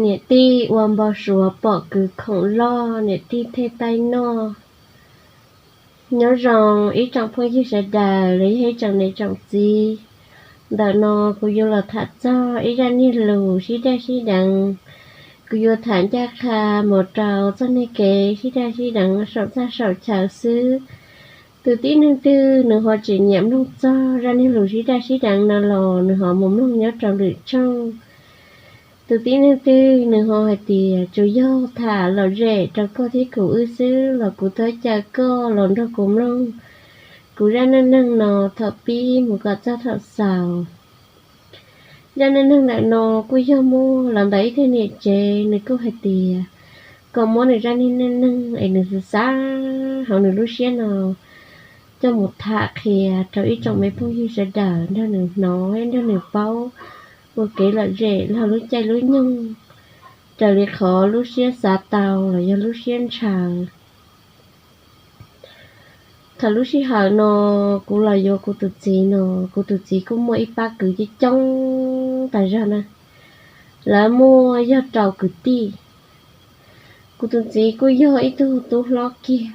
Niam tij ua npau suav pom kwv khoom loj, niam tij thiaj taij noj. Nyob zoo ib tsoom phooj ywg sawv daws los yog ib tsoom niam tsoom txiv. Ntawm no kuv yuav los tham txog ib zaj niag lus sib daj sib deev. Kuv yuav tham ncaj qha mus rau txoj niag kev sib daj sib deev saum txaj saum chaw xwb. Tus tib neeg twg nws ho tsis nyiam mloog txog zaj niag lus sib daj sib deev no los nws ho mus mloog nyob rau lwm tshooj. Tus tib neeg twg nws ho hais tias tsuas yog tham lom zem rau koj thiab kuv wb xwb los kuv thov caw koj los nrog kuv mloog kuv zaj neej neeg no thaum pib mus kom txog thaum xaus. Zaj neej neeg ntawm no kuj yog muaj los ntawm ib tug niam tsev, nws kuj hais tias kom muab nws zaj niag neej neeg es nws xav xav hauv nws lub siab no coj mus tham qhia rau ib tsoom me phooj ywg sawv daws nrog nws hnov nrog nws paub ua kev lom zem los lub caij lub nyoog raws li qhov lub siab xav tau los yog lub siab ntshaw. Thaum lub sij hawm no kuv los yuav kuv tus txiv no, kuv tus txiv kuj muaj ib pab kwv coob coob tas zog na. Lawv muaj yog rau kwv tij. Kuv tus txiv kuj yog ib tug tub hlob kiag.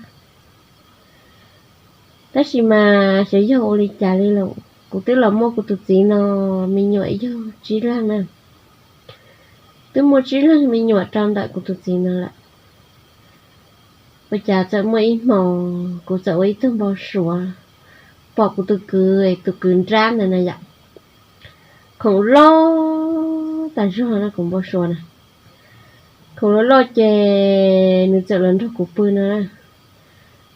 Tab sis mas xyov yog ua li cas li los kuv twb los muaj kuv tus txiv no me nyuam yog tsib leeg na. Twb muaj tsib leeg me nyuam rau ntawm kuv tus txiv no lawm. Ua cas txawm muaj ib hmo kuv txawm ua ib tug npau suav pom kuv tus kwv, tus kwv nrab ntawd na yom, khoom loj tas zog na, kuv npau suav na. Khoom loj loj ces nws txawm los nrog kuv pw no na.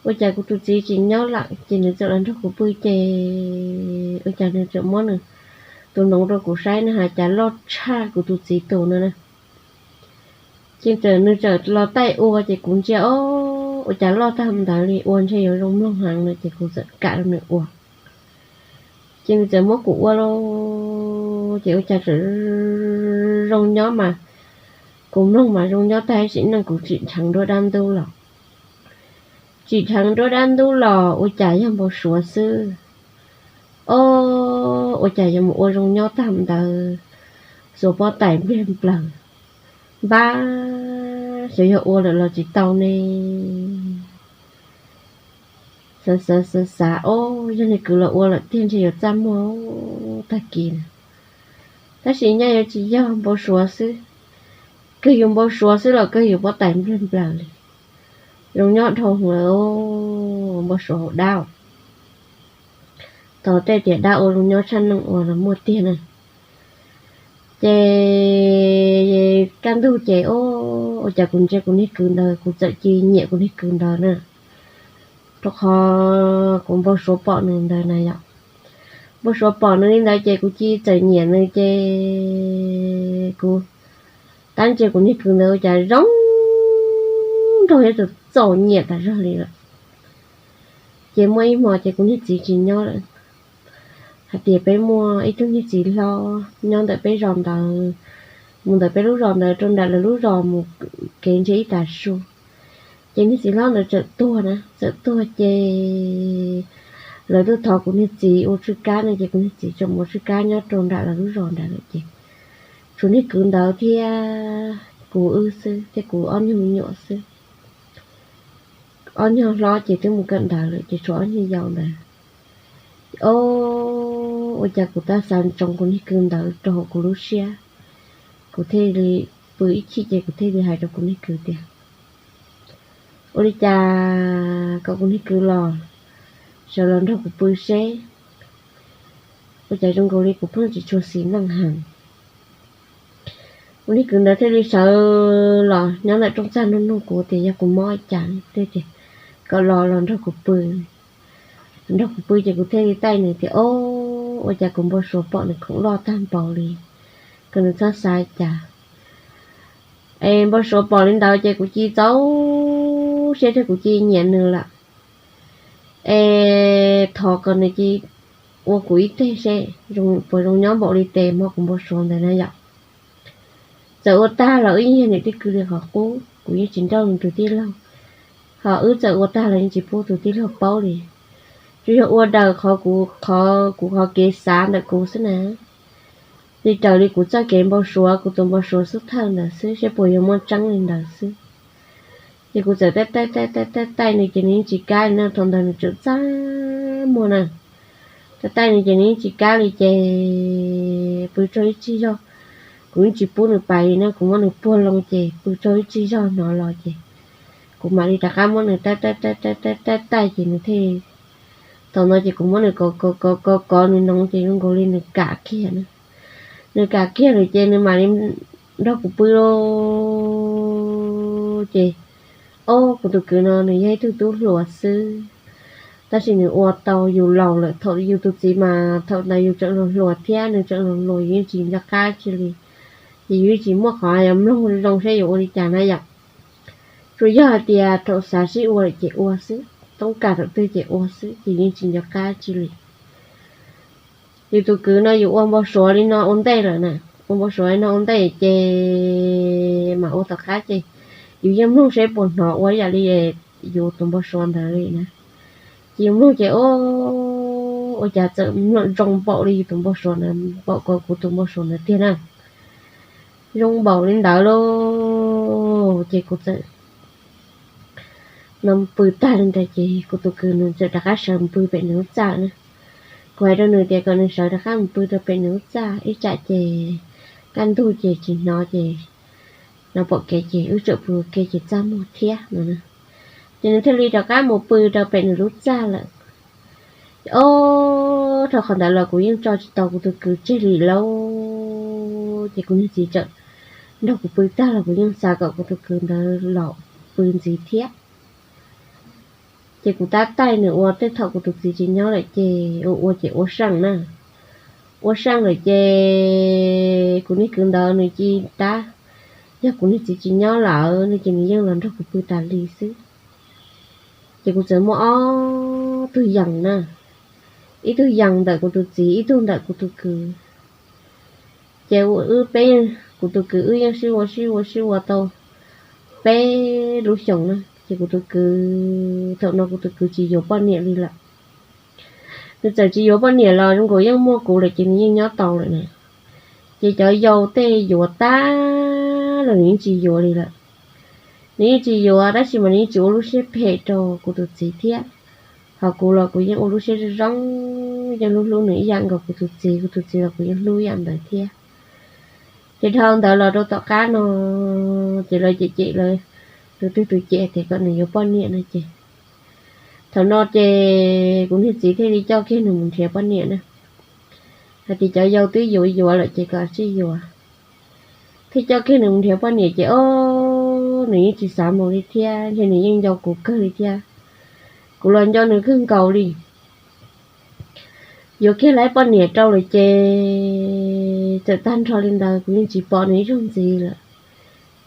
Ua cas kuv tus txiv tsis nyob lawm ces nws txawm los nrog kuv pw ces ua cas nws txawm muab nws tus noov rau kuv saib na, has cas loj tshaj kuv tus txiv tus no na. Ces txawm nws txawm los taij ua ces kuv ntsia, o, ua cas loj tag ntawd li, ua ntshe yuav zoo mloog heev no ces kuv txawm kam rau nws ua. Ces nws txawm muab kuv ua lauj, ces ua cas txawm zoo nyob mas, kuv mloog mas zoo nyob tag sim neej, kuv tsim dheev nruab dab ntub los. Tsim dheev nruab dab ntub los ua cas yog npau suav xwb. O, ua cas yuav mus ua zoo nyob tag ntawd, xuas pob tais npliag nplaws. Npab, xyov yog ua lawm los tsis tau ne. Xav xav xav xav, o, yog niag kwv los ua lawm tiag ntshe yuav txaj muag tag kis na. Tab sis nyaj yuav tsis yog, npau suav xwb. Kawg yus npau suav xwb los kawg yus pob tais npliag nplaws li. Zoo nyob dhau lawm, npau suav hauv dab. Thaum tej tias dab ua zoo nyob tshaj neeg ua los muaj tiag na. Ces kaj ntug ces, o, ua cas kuv ntsia kuv niag kwv ntawd kuv txawm cia li nyiam kuv niag kwv ntawd na. Rau qhov kuv npau suav pom nws ntawd na yom. Npau suav pom nws li ntawd ces kuv cia li txawm nyiam nws ces kuv tab ntsia kuv niag kwv ntawd ua cas zoo nraug thiab txaus nyiam tas zog li lawm. Ces muaj ib hmo ces kuv niag txiv tsis nyob lawm. Hais tias peb muaj ib tug niag txiv hlob nyob ntawm peb zos ntawd, mus ntawm peb lub zos ntawd rau nram lawv lub zos mus kev ntshe ib tag su. Ces niag txiv hlob ntawd txawm tuag na, txawm tuag ces lawv tuaj thov kuv niag txiv ua tswj kab no ces kuv niag txiv tseem mus ua tswj kab nyob rau nram lawv lub zos nrad lawm ces tshuav niag kwv ntawd thiab kuv wb xwb, thiab kuv ob nyuag me nyuam xwb. Ob nyuag hlob ces twb mus kawm ntawv lawm ces tshuav ob nyuag yau ntawd. O, ua cas kuv tab xav ntsoov kuv niag kwv ntawd rau hauv kuv lub siab, kuv thiaj li pw ib chim ces kuv thiaj li hais rau kuv niag kwv tias, ua li cas kom kuv niag kwv los, sawv los nrog kuv pw seb. Ua cas zoo nkaus li kuv pheej tsis tshua xis neej heev. Kuv niag kwv ntawd thiaj li sawv los nyob ntawm rooj txag nug nug kuv tias yog kuv mob cas, thiaj tias kom los los nrog kuv pw. Nrog kuv pw ces kuv thiaj li taij nws tias, o, ua cas kuv npau suav pom nws khoom loj tag npaum li, kom nws txhob xav cas. Es npau suav pom li ntawd ces kuv cia li txaus siab thiab kuv cia li nyiam nws lawm. Es thov kom nws cia li ua kuv ib teg seb puas zoo nyob npaum li tes hmo kuv npau suav ntawd na yom. Txawm ua tag los wb yeej yog niam tij kwv li qhov qub, kuv yeej tsis nrauj nws tus tij laug. Ho wb txawm ua tag los yeej tsis pub tus tij laug paub li. Tsuas yog ua raws qhov kuv, qhov kuv qhov kev xav ntawm kuv xwb na. li raws li kuv txoj kev npau suav, kuv tus npau suav xub thawj ntawd xwb, seb puas yuav muaj tseeb li ntawd xwb. Ces kuv txawm taij taij taij taij taij taij nws ces nws yeej tsis kam li no. Thaum ntawd nws tseem txaj muag na, taij taij nws ces nws yeej tsis kam li ces pw tsaug ib tsig zog, kuv yeej tsis pub nws pais li no, kuv muab nws puag loo ces pw tsaug ib tsig zog hnov los ces kuv mam li rov qab muab nws taij taij taij taij taij taij ces nws thiaj, thaum no ces kuv muab nws kov kov kov kov kov nws noov ces zoo nkaus li nws kam kiag na. Nws kam kiag lawm ces nws mam li nrog kuv pw lawm ces, ob, kuv tus kwv no nws yog ib tug tub hluas xwb, tab sis nws ua tau yus laus lawm. Thaum yus tus txiv mas thaum ntawd yus tseem hluas thiab nws tseem hluas, yus yeej tsis nco qab tsi li, ces yus yeej tsis muaj qhov yuav mloog zoo seb yuav ua li cas na yom. Tsuas yog hais tias thaum xav sib ua lawm ces ua xwb, toob kas thaum twg ces ua xwb, ces yeej tsis nco qab tsi li. Yus tus kwv no yus ua npau suav li no ua ntej lawm na, ua npau suav li no ua ntej ces mam ua tom qab ces yus yeej mloog seb puas hnov ua yam li yus tus npau suav ntawd li na. Ces yus mloog ces, ua cas txawm zoo npaum li yus tus npau suav ntawd, npaum kuv tus npau suav ntawd tiag na. Zoo npaum li ntawd lauj, ces kuv txawm no pw tag li ntawd ces kuv tus kwv nws txawm rov qab sawv mus pw pem nws lub txaj na. Kuv hais rau nws tias kom nws sawv rov qab mus pw rau pem nws lub txaj, ib tsam ces kaj ntug ces tsis hnov ces no pom kev ces wb tsam pw ua ke ces txaj muag thiab no. Ces nws thiaj li rov qab mus pw rau pem nws lub txaj lawm. Ob, rau qhov ntawd los kuv yeej tso tsis tau kuv tus kwv tseg li lauj. Ces kuv niag txiv tseem nrog kuv pw tag los kuv yeej xav kom kuv tus kwv ntawd los pw ntxiv thiab. Ces kuv tab taij nws ua tej thaum kuv tus txiv tsis nyob lawm ces ua ua ces ua seej na. Ua seej lawm ces kuv niag kwv ntawd nws cia li tab, yog kuv niag txiv tsis nyob lawm no ces nws yeej los nrog kuv pw tas li xwb. Ces kuv txawm muaj ob tug yees na, ib tug yees ntawm kuv tus txiv, ib tug ntawm kuv tus kwv. Ces wb peb, kuv tus kwv wb yeej sib ua sib ua sib ua tau peb lub xyoos na. Ces kuv tus kwv, thaum no kuv tus kwv tsis yuav poj niam li lawm. Nws txawm tsis yuav poj niam los zoo nkaus yeej muaj kuv lawm ces nws yeej nyob tau lawm na. Ces cov yau tej yuav tag los nws yeej tsis yuav li lawm. Nws yeej tsis yuav tab sis mas nws yeej tsis ua lub siab phem rau kuv tus txiv thiab. Ho kuv los kuv yeej ua lub siab zoo zoo, yeej hlub hlub nws ib yam nkaus kuv tus txiv, kuv tus txiv los kuv yeej hlub ib yam ntawd thiab. Ces dhau ntawd los rau tom qab no, ces lawv cem cem lawv, tus twg tus cem tias kom nws yuav poj niam no ces, thaum no ces kuv niag txiv thiaj li coj kiag nws mus nrhiav poj niam na. Hais tias cov yau twb yuav yuav lawm ces kom tsij yuav. Thiaj coj kiag nws mus nrhiav poj niam ces, o, nws yeej tsis xav mus li thiab, ntshe nws yeej nco kuv kawg li thiab. Kuv los nco nws kawg nkaus li. Yuav kiag laib poj niam rau lawm ces txawm tag nrho li ntawd kuv yeej tsis pom nws ib zaug ntxiv lawm,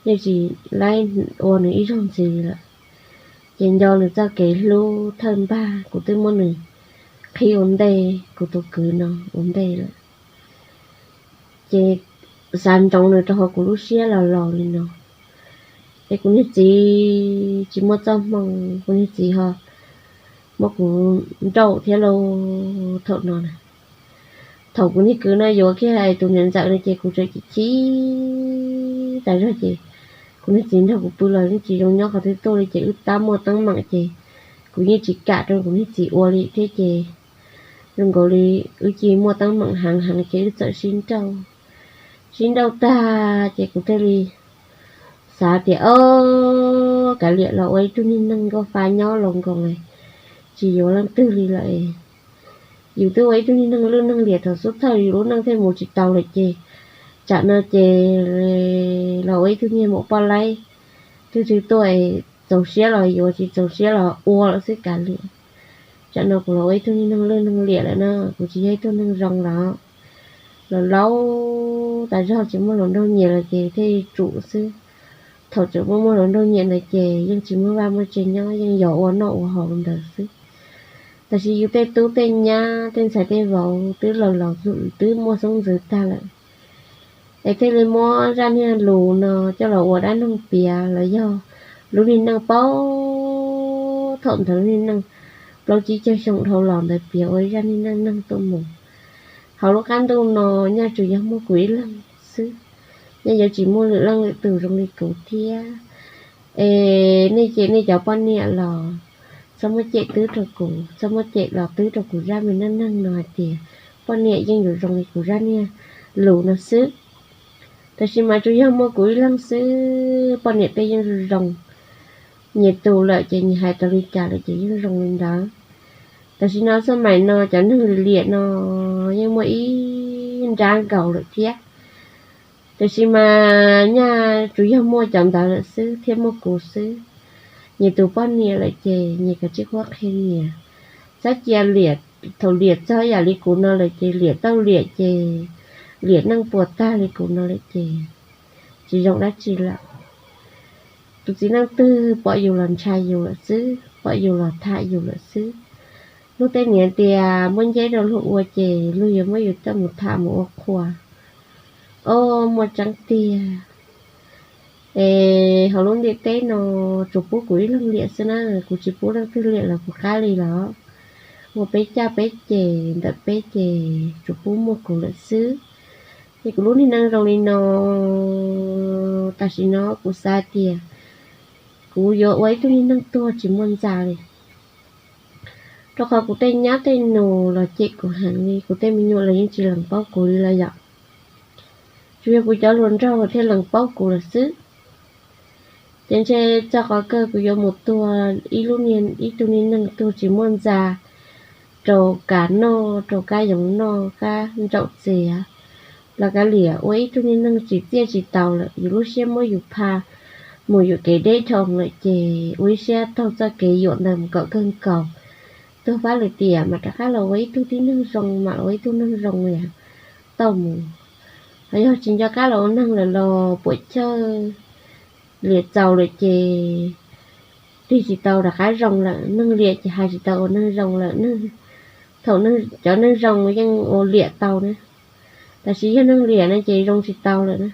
yeej tsis laib ua nws ib zaug ntxiv lawm. Ces nco nws txoj kev hlub thawj npag kuv twb muab nws qhib ua ntej, kuv tus kwv no ua ntej lawm. Ces xav ntsoov nws rau hauv kuv lub siab los laus li no. Es kuv niag txiv tsis muaj txoj hmoo, kuv niag txiv ho muab kuv nrauj thiab lauj. Thaum no na, thaum kuv niag kwv no yuav kiag tus niam ntxawm no ces kuv tseem chim chim tas zog ces kuv niag txiv nrog kuv pw los yeej tsis zoo nyob qhov twg tuaj li ces wb tab muaj teeb meem ces kuv yeej tsis kam rau kuv niag txiv ua li thiab ces zoo nkaus li wb cia muaj teeb meem heev heev ces wb txawm sib nrauj. Sib nrauj tag ces kuv thiaj li xav tias, o, kav liam los ua ib tug niag neeg nkauj fa nyob laus nkoos, tsis yuav leej twg li lawm. Yus twb ua ib tug niag neeg lwj neeg liam thaum xub thawj, yus lub neej thiaj mus tsis tau lawm ces tsam no ces los ua ib tug niag maum poj laib, twg twg tuaj txaus siab los yuav, tsis txaus siab los ua lawm xwb kav liam. Tsam no kuv los ua ib tug niag neeg lwj neeg liam lawm na, kuv tsis yog ib tug neeg zoo lawm. Los laus tas zog tsis muaj hluas nraug nyiam lawm ces thiaj li tsum xwb. Thaum tseem muaj muaj hluas nraug nyiam ntawd ces yeej tsis muaj vaj muaj tsev nyob, yeej yog ua noj ua haus ntawd xwb. Tab sis yus tej tub tej nyab tej ntxhais tej vauv twb laus laus twb muaj xeeb ntxwv tag lawm, es thiaj li muab zaj niag lus no coj los ua dab neeg piav los yog lub niag neej paub thaum ntawd lub niag neej plaub tsib caug xyoo dhau los ntawd piav ua zaj niag neej neeg tuaj mus. Hauv lub qab ntuj no nyaj tsuas yog muaj kuv ib leeg xwb, nyaj yuav tsis muaj lwm leej lwm tus zoo li kuv thiab. Es nej ces nej cov poj niam los txhob muab cem twb rau kuv, txhob muab cem los twb rau kuv zaj me neej neeg no hais tias poj niam yeej yuav zoo li kuv zaj niag lus no xwb. Tab sis mas tsuas yog muaj kuv ib leeg xwb, poj niam tej yeej zoo zoo, nyias tus lawm ces nyias hais tau li cas lawm ces yeej zoo li ntawd. Tam sim no xab maim no cov neeg liam liam no yeej muaj ib nrab nkaus lawm thiab. Tiam sis mas nyaj tsuas yog muaj cov ntawd lawm xwb thiab muaj kuv xwb. Nyias tus poj niam lawm ces nyias kav tsij qhuab qhia nyias. Txhob cia liam, thaum liam txog yam li kuv no lawm ces liam tau liam ces liam neej puas tag li kuv no lawm ces tsis zoo dab tsi lawm. Tus txiv neej twg pom yus los ntshai yus lawm xwb, pom yus los tham yus lawm xwb. Luag tej niam tias muab nceb rau luag ua ces luag yuav muab yus coj mus tham mus ua qhua. Os, muaj tseeb tiag. Es hauv lub ntiaj teb no tsuas pub kuv ib leeg liam xwb na, kuv tsis pub leej twg liam los kuv qab li los. Muaj peb caj peb ces ntawm peb ces tsuas pub muaj kuv lawm xwb. Es kuv lub niag neej zoo li no, tam sim no kuv xav tias kuv yuav ua ib tug niag neeg tuag tsis muaj ntxa li. Rau qhov kuv tej nyab tej nus los cem kuv heev li, kuv tej me nyuam los yeej tsis lees paub kuv li los yom. Tsuas yog kuv cov hluas nraug los thiaj lees paub kuv lawm xwb. Ces ntshe txog qhov kawg kuv yuav mus tuag ib lub, ib tug niag neeg tuag tsis muaj ntxa, rau kab noj, rau kab yoov noj, kab ntsaum txiav, los kav liam ua ib tug niag neeg tsis txiaj tsis taus lawm. Yus lub siab muab yus pha mus yuam kev deb dhau lawm ces ua ib siab taug txoj kev yuam ntawd mus kom kawg nkaus. Tuag fab lwm tiam mam rov qab los ua ib tug tib neeg zoo, mam los ua ib tug neeg zoo li tau mus. Ho yog tsis nco qab los ua neeg lawm los puam chawj, liam txaus lawm ces tig tsis tau rov qab zoo lawm. Neeg liam ces hais tsis tau ua neeg zoo lawm. Thaum cov neeg zoo yeej ua liam tau na, tab sis yog neeg liam no ces zoo tsis tau lawm na.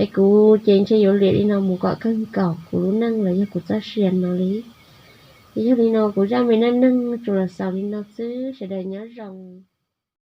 Es kuv ces ntshe yuav liam li no mus kom kawg nkaus kuv lub neej los yog kuv txoj sia no li. Es yog li no kuv zaj me neej neeg tsuas los xaus li no xwb, sawv daws nyob zoo.